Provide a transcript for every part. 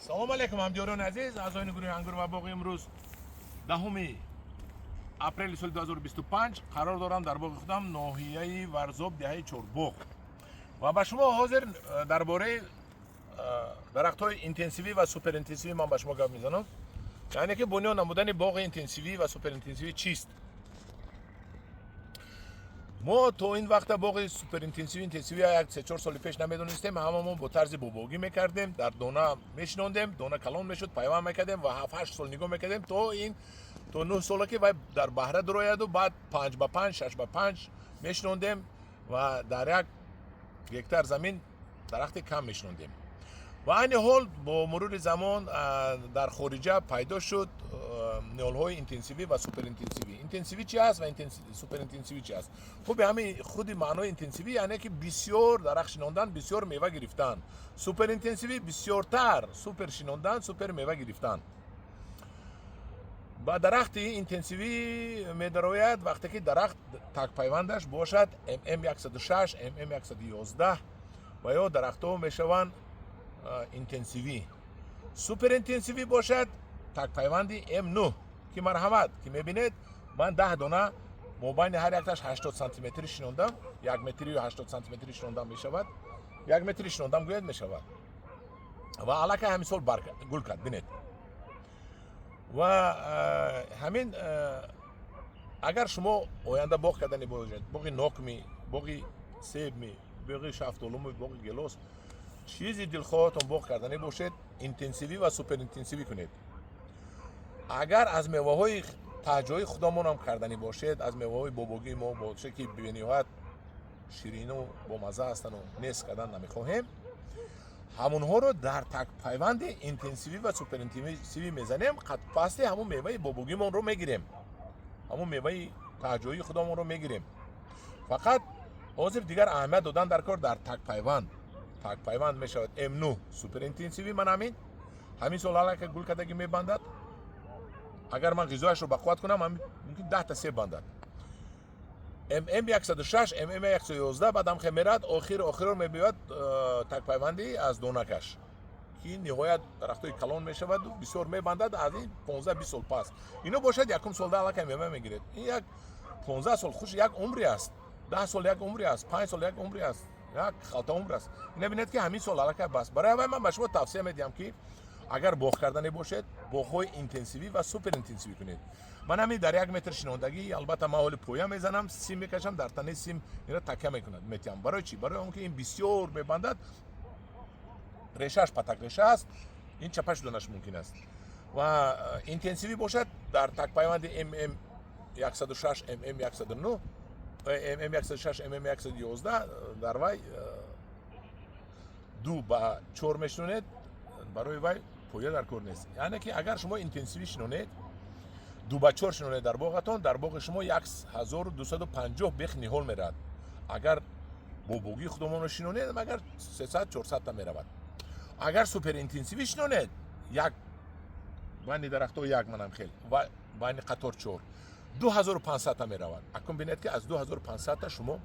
Салом алейкум, ҳамдиёрони азиз, аъзоёни гурӯҳи «Ангур ва боғ». Имрӯз 10 апрели соли 2025 қарор дорам дар боғи худам, ноҳияи Варзоб, деҳаи Чорбоғ, ва ба шумо ҳозир дар бораи дарахтҳои интенсивӣ ва суперинтенсивӣ ман ба шумо гап мезанам, яъне ки бунёд намудани боғи интенсивӣ ва суперинтенсивӣ чист. Мо то ин вақта боғи суперинтенсивӣ, интенсивӣ як 3-4 соли пеш намедонистем. Ҳамамон бо тарзи бобогӣ мекардем, дар дона мешинондем, дона калон мешуд, пайванд мекардем ва 7-8 сол нигоҳ мекардем, то ин то 9 сола ки вай дар баҳра дурояду баъд 5 ба 5, 6 ба 5 мешинондем ва дар 1 гектар замин дарахти кам мешинондем. Ва айни ҳол бо мурури замон дар хориҷа пайдо шуд ниҳолҳои интенсивӣ ва суперинтенсивӣ. Интенсивӣ чи аст ва суперинтенсивӣ чи аст? Хуби ҳамин худи маънои интенсивӣ, яъне ки бисёр дарахт шинондан, бисёр мева гирифтан. Суперинтенсивӣ — бисёртар, супер шинондан, супер мева гирифтан. Ба дарахти интенсивӣ медарояд, вақте ки дарахт такпайвандаш бошад ММ 106, ММ 111 ва ё дарахтҳо мешаванд интенсивӣ. Суперинтенсивӣ бошад такпайванди М9, ки марҳамат, ки мебинед, ман 10 дона мобайни ҳар якташ 80 сантиметри шинондам, 1 метрию 80 сантиметри шинондам мешавад, 1 метри шинондам гӯяд мешавад. Ва аллакай ҳамин сол барг гул кард, бинед. Ва ҳамин агар шумо оянда боғ кардани бошед, боғи нокми, боғи себми, боғи шафтолуми, боғи гелос, чизи дилхоҳатон боғ карданӣ бошед, интенсивӣ ва суперинтенсивӣ кунед. Агар аз меваҳои таҳҷои худамонам карданӣ бошед, аз меваҳои бобогии мо бошед, ки бениҳоят ширину бомазза ҳастану нест кардан намехоҳем, ҳамонҳоро дар такпайванди интенсивӣ ва суперинтенсивӣ мезанем. Қадпасти ҳамон меваи бобогимонро мегирем, ҳамон меваи таҳҷоии худамонро мегирем. Фақат ҳозир дигар аҳамият додан дар кор дар такпайванд. Такпайванд мешавад М9 суперинтенсивӣ. Ман ҳамин сол аллакай гул кардагӣ мебандад. Агар ман ғизояшро бақувват кунам, мумкин 10-та себ бандад. ММ 106, ММ 111 баъдам хе мерад, охир охиро мебиёяд такпайвандӣ аз донакаш, ки ниҳоят дарахтҳои калон мешаваду бисёр мебандад. Аз ин 15-20 сол пас ино бошад, якум солда аллакай мева мегиред. Ин як 15 сол хуш як умре аст, 10 сол як умре аст, 5 сол як умре аст, як халта умр аст. Ина бинед, ки ҳамин сол аллакай бас. Барои вай ман ба шумо тавсия медиҳам, ки агар боғ карданӣ бошед, боғҳои интенсивӣ ва суперинтенсивӣ кунед. Ман ҳамин дар 1 метр шинондагӣ, албатта, ман ҳоли поя мезанам, сим мекашам, дар танаи сим ина такя мекунад метиҳам. Барои чӣ? Барои он ки ин бисёр мебандад, решааш патак реша аст, ин чапа шуданаш мумкин аст. Ва интенсивӣ бошад дар такпайванди ММ 106, ММ 109, ММ 106, ММ 111, дар вай 2 ба 4 мешинонед, барои вай поя дар кор нест. Яъне ки агар шумо интенсивӣ шинонед, 2 ба 4 шинонед дар боғатон, дар боғи шумо 1250 бех ниҳол меравад. Агар бобогии худомонро шинонед, агар 300, 400-та меравад. Агар суперинтенсивӣ шинонед, як байни дарахтҳо як манам хел ва байни қатор чор, 2500-та меравад. Акун бинед, ки аз 2500-та шумо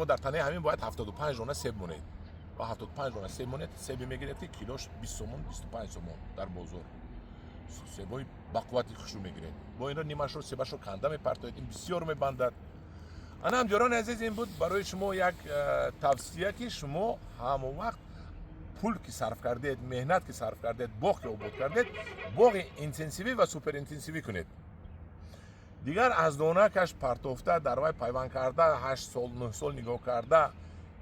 дар танаи ҳамин бояд 75 дона себ монед ва 75 дона себ монед, себе мегиред, ки килош 20 сомон, 25 сомон дар бозор. Себҳои бақуввати хушрӯ мегиред. Бо инро нимашро, себашро канда мепартоед, ин бисёр мебандад. Ана, ҳамдиёрони азиз, ин буд барои шумо як тавсия, ки шумо ҳамон вақт пул ки сарф кардед, меҳнат ки сарф кардед, боғ ки обод кардед, боғи интенсивӣ ва суперинтенсивӣ кунед. Дигар аз донакаш партофта, дар вай пайванд карда, 8 сол, 9 сол нигоҳ карда,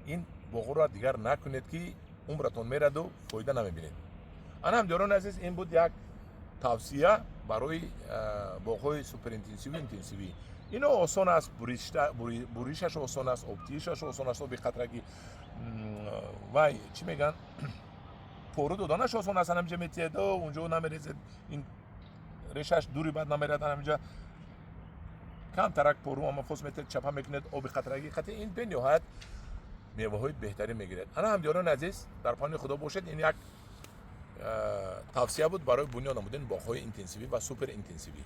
ин боғро дигар накунед, ки умратон мераду фоида намебинед. Ана, ҳамдиёрони азиз, ин буд як тавсия барои боғҳои суперинтенсивӣ, интенсивӣ. Ино осон аст, буришаш осон аст, обтиишаш осон аст, оби қатрагӣ, вай чӣ мегӯянд, пору доданаш осон аст. Ҳаминҷа метиҳед, унҷо намерезед, ин решаш дури бад намерад. Ҳаминҷа камтарак пору аммофос метиҳед, чапа мекунед, оби қатрагӣ қати, ин бениҳоят меваҳои беҳтарин мегиред. Ана, ҳамдиёрони азиз, дар паноҳи Худо бошед. Ин як тавсия буд барои бунёд намудани боғҳои интенсивӣ ва суперинтенсивӣ.